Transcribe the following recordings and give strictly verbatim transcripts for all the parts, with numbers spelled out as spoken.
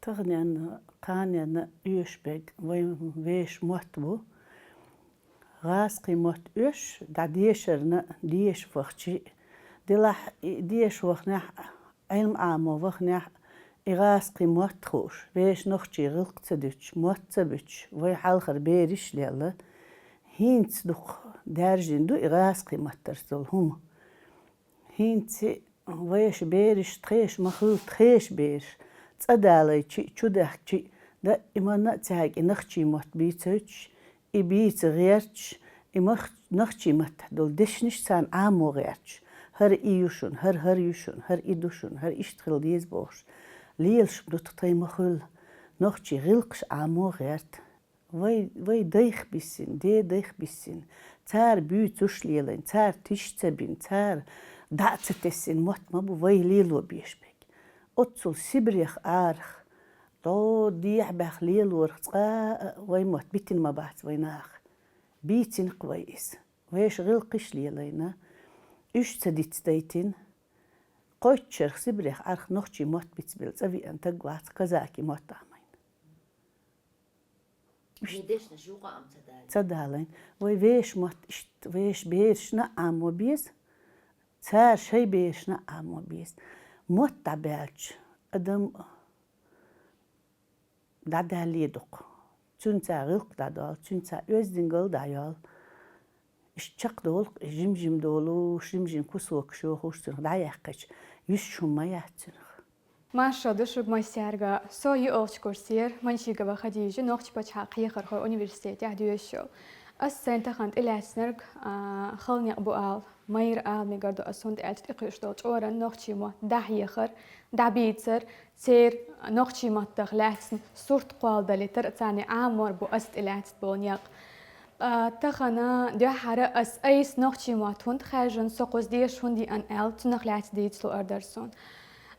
Агненна, кханенна оьшуш берг вайн вешан мотт бу. ГӀазкхий мотт оьшу, дӀа дешарна, деша вахча, делахь и деша вахнехь, Ӏилма Ӏамо вахнехь, и гӀазкхий мотт хууш, вешан нохчий гӀиллакх ца дуьтуш, мотт ца буьтуш, вай хьалхара бераш а лелла, хӀинца дукха даьржина ду и гӀазкхий маттарца долу хӀума. ХӀинца вешан бераш тхешан ма хуьлу, тхешан бераш цӀа далайча а, чу даьхкича а, даиманна а цаьрга и нохчий мотт бийцуьйтуш, и бийца гӀерташ, и мах-, нохчий маттахь долу дешнаш царна Ӏамо гӀерташ. ХӀара и ю шуна, хӀара хӀара ю шуна, хӀара и ду шуна, хӀара иштта хила деза бохуш. Лелаш ма ду тхан ма хуьлу, нохчий гӀиллакхаш Ӏамо гӀерта. Вай, вай дайх биссина, ден дайх биссина, цара буьйцуш лелайна, цара тиша ца бина, цара дӀа а ца тесна мотт ма бу вай лело беш берг. Оццул Сибрех арахь, дӀо дехьа баьхна лелорах цкъа а вай мотт битина ма бац вай наха. Бийцина-кх вай иза. Вешан гӀиллакхаш лелайна, уьш ца дицдайтина, кхойтта шарах Сибрех арахь нохчий мотт бицбелла цӀа веана стаг вац казаки мотт Ӏамийна. Вайн дешнаш юкъа-м ца далийна. Ца далийна. Вай вешан мотт иштта вешан берашна а Ӏамо беза, цара шайн берашна а Ӏамо беза. Мотт дӀабаьлча, адам дӀадаьллий дукха. Цуьнца гӀиллакх дӀадолу, цуьнца оьздангалла дӀайолу. Иштта чекхдолу-кх и жим-жим долуш, жим-жим кусокаш йохуш цуьнах дӀаяьккхича, йиш хӀума ма яц цуьнах. Маршалла ду шуьга массаьрга. Со юьалгӀачу курсера, Манчигова Хадижа, Нохчийн пачхьалкхан хьехархойн университетехь доьшуш йолу. Ас сайна тахана тӀелаьцнарг, а, хала некъ бу ала, майра ала мегар ду ас, хӀунда аьлча тӀекхуьуш долчу чкъурана нохчийн мотт дӀахьехар, дӀабийцар, церан нохчийн маттах лаьцна сурт кхолладалийтар, царна Ӏамор бу ас тӀелаьцна болу некъ. Ткъа тахана дуьххьара ас айса нохчийн мотт хӀунда хаьржина, со кхуза деша хӀунда еана аьлла, цунах лаьцна дийца луур дара суна.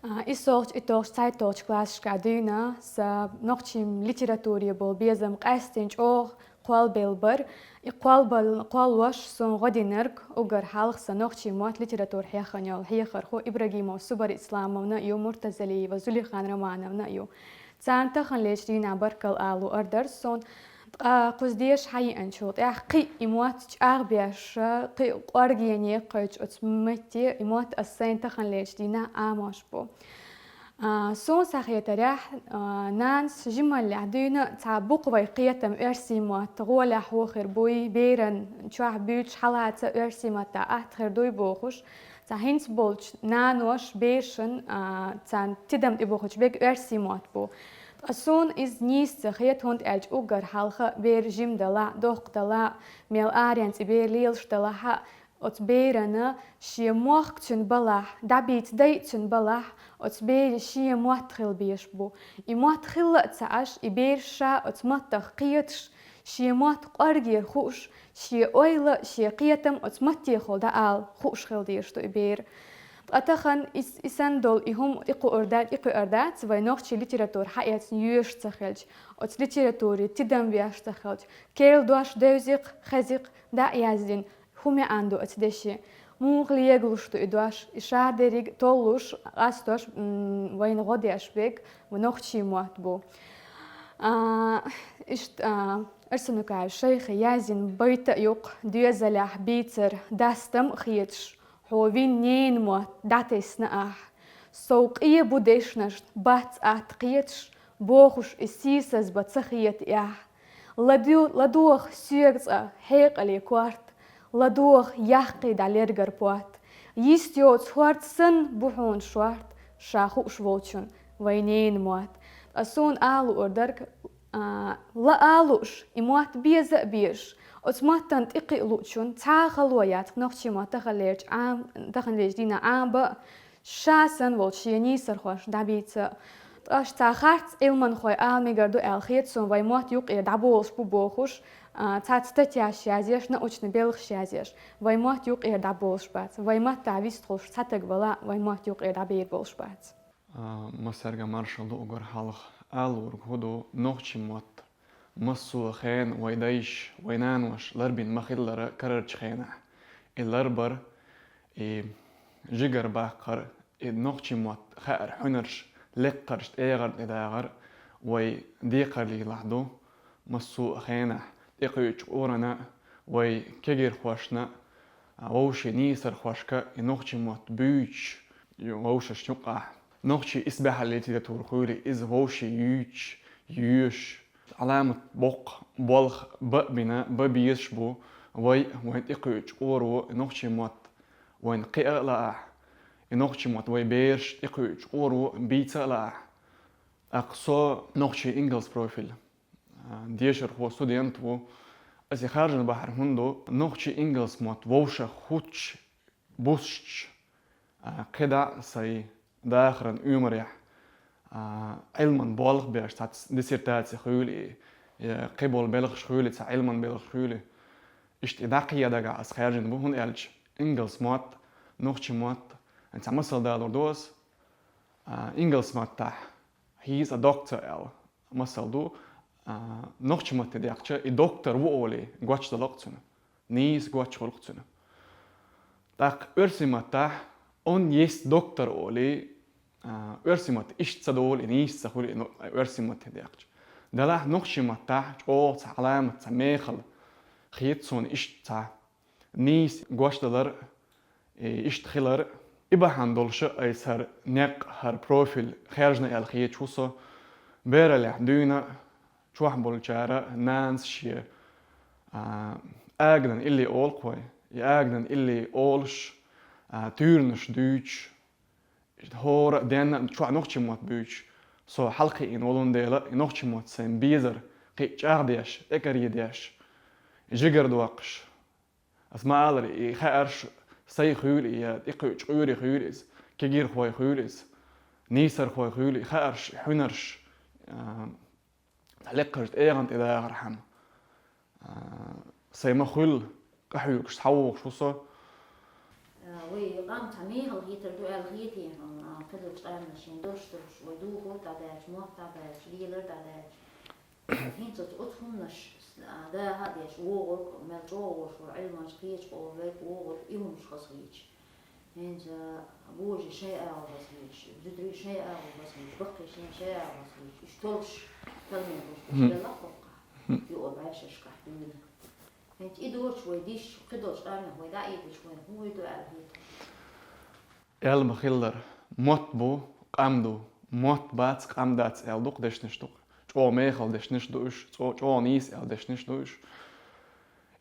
А, и сохьтехь, и тохьтехь, цхьайтталгӀачу классашкахь дуьйна сан нохчийн литературе болу безам къаьсттина чӀогӀа кхоллабелла бара. И кхоллабал-, кхоллош суна гӀо динарг уггар хьалха сан нохчийн мотт, литература хьехна йолу хьехархо Ибрагимова Субар Исламовна а ю, Муртазалиева Зулихан Романовна а ю. Царна таханлерчу дийнахь баркалла ала луур дара суна. Ткъа кхуза деша хьаеанчул тӀаьхьа кхин а и мотт чӀагӀбеш, кхин а кӀоргене кхоьттуш оцу метте, и мотт ас сайна таханлерчу дийнахь Ӏамош бу. А, суна схьахетарехь, а, нанас жималлехь дуьйна цхьа буквай кхетам оьрсийн мотт гӀолехь хӀун хир буй, беран чохь буьйцуш хьалаца оьрсийн маттахь атта хир дуй бохуш, цхьа хӀинца болчу нанош, бешан, а, царна тидам тӀебохуьйтуш берг оьрсийн мотт бу. Ткъа суна иза нийса ца хета, хӀунда аьлча уггар хьалха бер жима далахь а, доккха далахь а, мел аренца и бер лелаш далахь а, оцу берана шен мохк цуьнан балахь, дӀабийца дайа цуьнан балахь, оцу беран шен мотт хила безаш бу. И мотт хилла а ца Ӏаш, и бер ша оцу маттах кхеташ, шен мотт кӀоргера хууш, шен ойла, шен кхетам оцу маттехула дӀаала хууш хила дезаш ду и бер. Ткъа тахана и, и санна долу и хӀума тӀекхуьур да-, тӀекхуьур дац, вай нохчийн литература хьаэцна йоьшуш ца хилча, оцу литературе тидам беш ца хилча, керла дош девзий-кх, хезий-кх, дӀа а яздина, хӀун маьӀна ду оцу дешан? Муха легалуш ду и дош? И шадерриг толлуш, къастош, м, вайна гӀо деш берг вайн нохчийн мотт бу. А, иштта, а, Арсанукаев Шайхи яздина байт а ю-кх: доьзалехь бийцар дастам а хеташ, хьо вина ненан мотт дӀатесна ахь. Сов къен бу дешнашна бац атта кхеташ, бохуш и сийсаз бан ца хета ахь. Ладу-, ладогӀа соьга цкъа хьекъале корта, ладогӀа яккхий дӀа лергара потт. Йист йоцу хӀорд санна бу хьуна шорта, ша хууш волчунна вайн ненан мотт. Ткъа суна ала луур дерг, а, лаа а лууш, и мотт беза а безаш, оцу маттана тӀекхиа луучунна цхьа а хало яц-кх нохчийн мотт таханлерчу Ӏам-, таханлерчу дийнахь Ӏамабан а, ша санна волчу шен нийсархошна дӀабийца а. Ткъа цхьа харц Ӏилманхой ала мегар ду аьлла хета суна, вайн мотт юкъера дӀаболуш бу бохуш, а, цхьацца статьяш язъеш, научный белхаш язъеш, вайн мотт юкъера дӀаболуш бац, вайн маттахь вистхуьлуш цхьа стаг вала а, вайн мотт юкъера дӀабер болуш бац. А, массаьрга маршалла ду уггар хьалха. Ала луург хӀун ду, нохчийн мотт массо а хенахь вайн дайша, вайн наноша ларбина ма-хиллара карарчу хенахь. И ларбар, и жигара баккхар, и нохчийн мотт хаар хьуьнарш, лекхарш тӀегӀар тӀедагӀар, Вай декхарлийлахь ду массо а хенахь тӀекхуьучу къорана вай кегирхошна а, вовшийн нийсархошка и нохчийн мотт буьйцуш, ю-, вовшашна юкъахь. Нохчийн исбаьхьаллин литература хуьлий, иза вовшийн юьйцуш, йоьшуш, Ӏаламат боккха болх бан а бина, бан безаш бу вай, вайн тӀекхуьучу къоро и нохчийн мотт вайна кхиа а лаахь, и нохчийн мотт вай бераш тӀекхуьучу къоро бийца а лаахь. ТӀаккха со нохчийн ингалс профиль, а, дешархо, студент ву. Аса и харжина бахьар хӀунда ду, нохчийн ингалс мотт вовшах хӀуттуш, буссуш, а, кхидӀа а сайн дахаран оьмарехь, а, Ӏилман болх беш, цхьацца диссертаци хуьлий, я кхиболу белхаш хуьлий, цхьа Ӏилман белхаш хуьлий. Иштта и дӀакхехьа дагахь аса хаьржина бу, хӀунда аьлча ингалс мотт, нохчийн мотт, цхьа масал далур ду аса, а, ингалс маттахь he's a doctor аьлла масал ду, а, нохчийн матте дехча, и доктор ву олий, гочдала-кх цунна. Нийса гочхуьлу-кх цунна. ТӀаккха оьрсийн маттахь он есть доктор олий, а, оьрсийн матте иштта ца долу, и нийса ца хуьлу и но-, оьрсийн матте дехча. Делахь нохчийн маттахь чӀогӀа цхьа Ӏаламат, цхьа мехала хета суна иштта цхьа нийса гочдалар, и иштта хилар. И бахьана долуша айса хӀара некъ, хӀара профиль хаьржина аьлла хеташ ву со. Бераллехь дуьйна чохь болчара нанас шен, а, аганан илли олу-кх вай. И аганан илли олуш, а, туьйранаш дуьйцуш, хӀора а денна а чохь нохчийн мотт буьйцуш, со хьалакхиийна волун дела, и нохчийн мотт сайн безар кхин а чӀагӀдеш, тӀекаре деш, жигардоккхуш. Аса ма-аллара, и хаарш сайн хуьлу, я тӀекхуьучу къоьрийн хуьлу иза, кегирхойн хуьлу иза, нийсархойн хуьлу и хаарш, и хьуьнарш, а, лекхачу тӀегӀан тӀе дахархьама, а, сайн ма-хуьллу къахьоьгуш схьавогӀуш ву со. Вай къам цхьа мехала хетар ду аьлла хетий хьуна, кхидолчу къаьмнашна дош долуш, вай духар дӀадаьлча, мотт дӀадаьлча, лелар дӀадаьлча. ХӀинца оцу хӀуманаш даха а деш, вогӀург, мел чӀогӀа вогӀуш вара Ӏилманча, кхечу къоман верг вогӀург, и хӀуманаш хазахийча. ХӀинца божарий шайн агӀор хазахийча, зударий шайн агӀор хазахийча, баккхий шайн, шайн агӀор хазахийча, уьш толлуш, талмин хуьлуш, уьш Мгм. делла а хӀоккхахь, Мгм. юкъа бӀешерашкахь дуьйна. ХӀинца и доцуш вай диш, кхидолчу къаьмнех вай дӀаийдича, вайна хӀун вай ду аьлла хета? Аьлла ма-хиллара, мотт бу, къам ду, мотт бац, къам дац аьлла дукха дешнаш ду-кх. ЧӀогӀа мехала дешнаш ду уьш, цо-, чӀогӀа нийса аьлла дешнаш ду уьш.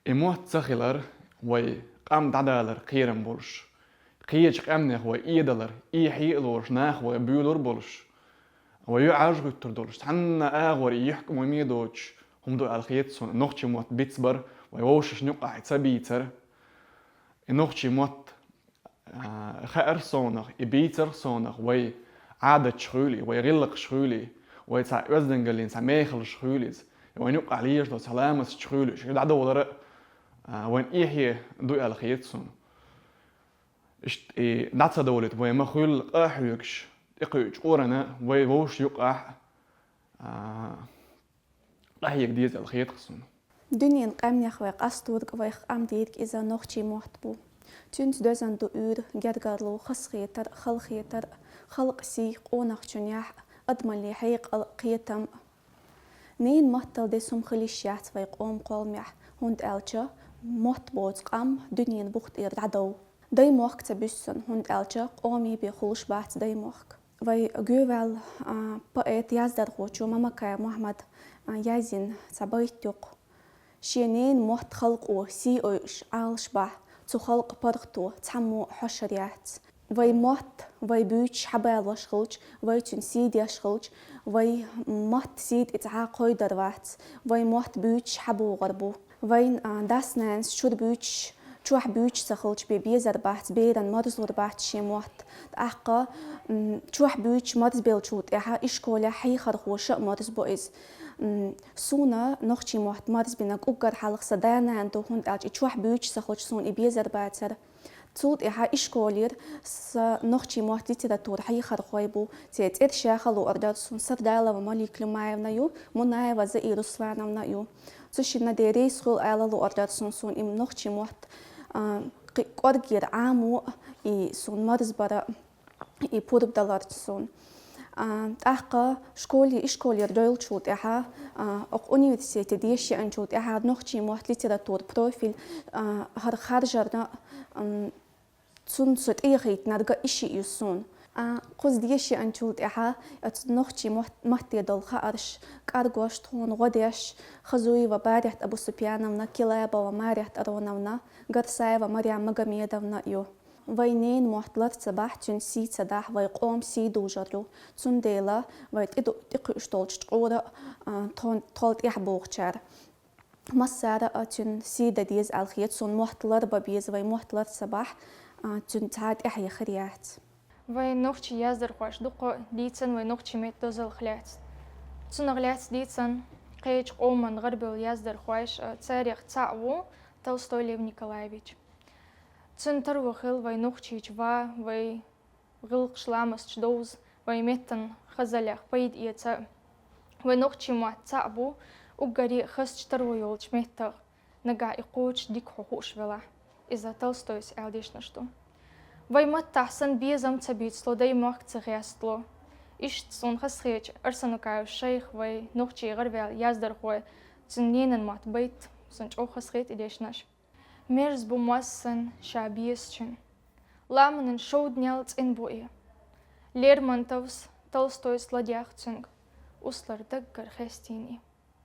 И мотт ца хилар, вай къам дӀадалар кхерам болуш, кхечу къаьмнех вай эдалар, эхье а лоруш, нах вай буьйлур болуш, вай юьхьӀаьржа гӀуьттур долуш, цхьанна агӀор и юьхькӀаме доцуш хӀума ду аьлла хета суна, нохчийн мотт бицбар, вай вовшашна юкъахь и ца бийцар. И нохчийн мотт, а, хаьара совнах, и бийцар совнах, вай Ӏадаташ хуьлий, вай гӀиллакхаш хуьлий, вай цхьа оьздангаллин цхьа мехалаш хуьлий иза, вайна юкъахь лезаш долу цхьа ламасташ хуьлий, уьш дӀадовлар а, а, вайна эхье ду аьлла хета суна. Иштта и дӀа ца довлийта вай ма-хуьллу къа а хьоьгуш, тӀекхуьучу къорана вай вовшашна юкъахь, а, къахьега деза аьлла хета-кх суна. Дуьненан къаьмнех вай къасториг, вайх къам дийриг иза нохчийн мотт бу. Цуьнца доьзна ду уьйр, гергарло, хазахетар, халахетар, халкъан сий, къонахчун яхь, адамаллин хьекъал, кхетам. Ненан маттал деза хӀума хила йиш яц вай къоман кхолламехь, хӀунда аьлча мотт боцу къам дуьненан бух тӀера дӀадов. Даймохк ца буьссина, хӀунда аьлча къоме бен хуьлуш бац даймохк. Вай гӀевал, а, поэт, яздархочо Мамакаев Мухьаммада, а, язйина цхьа байт ю-кх. Шен ненан мотт халкъо сий ойуш Ӏалашбахь, цу халкъан паргӀато цхьаммо а хьошур яц. Вай мотт вай буьйцуш хьабалош хилча, вай цуьнан сий деш хилча, вай мотт сий тӀе цхьа а кхойдар вац, вай мотт буьйцуш хьабогӀур бу. Вайн, а, дас-нанас чуьра буьйцуш, чохь буьйцуш ца хилча бен безар бац, беран марзлур бац шен мотт. ТӀаккха, м, чохь буьйцуш марзбеллачул тӀаьхьа ишколехь хьехархоша а марзбо иза. М, суна нохчийн мотт марзбина уггар хьалха сан да-нана ду, хӀунда аьлча и чохь буьйцуш ца хилча суна и безар бацара. Цул тӀаьхьа ишколера сан нохчийн мотт, литература хьехархой бу, церан цӀераш а луур дара суна, Сардалова Малика Люмаевна ю, Мунаева Заира Руслановна ю. Цу шинна деррис хуьлу ала луур дара суна, суна и нохчийн мотт, а, кхи-, кӀоргера Ӏамо а, и суна марзбар а, и пурба далар суна. А, тӀаккха школе, ишколера дойлачул тӀехьа, а, окху университете деша еанчул тӀехьа нохчийн мотт, литература профиль, а, хӀара харжарна, м, цунна со тӀехийтинарг а иши ю суна. А, кхуза деша еанчул тӀехьа оцу нохчийн мотт-, матте долу хаарш, кӀаргош тхуна гӀо деш, Хазуева Барет Абусупьяновна, Килаебова Марет Ароновна, Гарсаева Марем Магомедовна ю. Вайн ненан мотт лар ца бахь, цуьнан сий ца дахь, вайн къоман сий дужур ю. Цундела вай тӀе ду-, тӀекхуьуш долчу чкъора, а, тхо-, тхол тӀехь бухучара массара а цуьнан сий дан деза аьлла хета суна. Мотт лар бан беза, вайн мотт лар ца бахь, а, цуьнан цхьа а тӀаьхье хир яц. Вайн нохчийн яздархоша дуккха а дийцина вайн нохчийн меттан дозаллех лаьцна. Цунах лаьцна дийцина кхечу къоман гӀарабевлла яздархоша, а, царех цхьаъ ву Толстой Лев Николаевич. Цуьнан таро хилла вайн нохчийчу ван, вайн гӀиллакхаш ламасташ довза, вайн меттан хазаллех пайда эца. Вайн нохчийн мотт цхьаъ бу уггаре а хазачу таро йолчу меттах, нагахь и кхочуш дика хьо хууш велахь, иза Толстойс аьлла дешнаш ду. Вайн маттахь санна безам ца бицло, даймохк ца хестало. Иштта суна хазахеташ Арсанукаев Шайх, вайн нохчийн гӀараваьлла яздархо, цуьнан ненан мотт байт, суна чӀогӀа хазахета и дешнаш. Мерза бу моз санна ша безачун. Ламанан шовданел цӀена бу и. Лермонтовс Толстойс ладегӀ цуьнга, услар даггара хестийна и.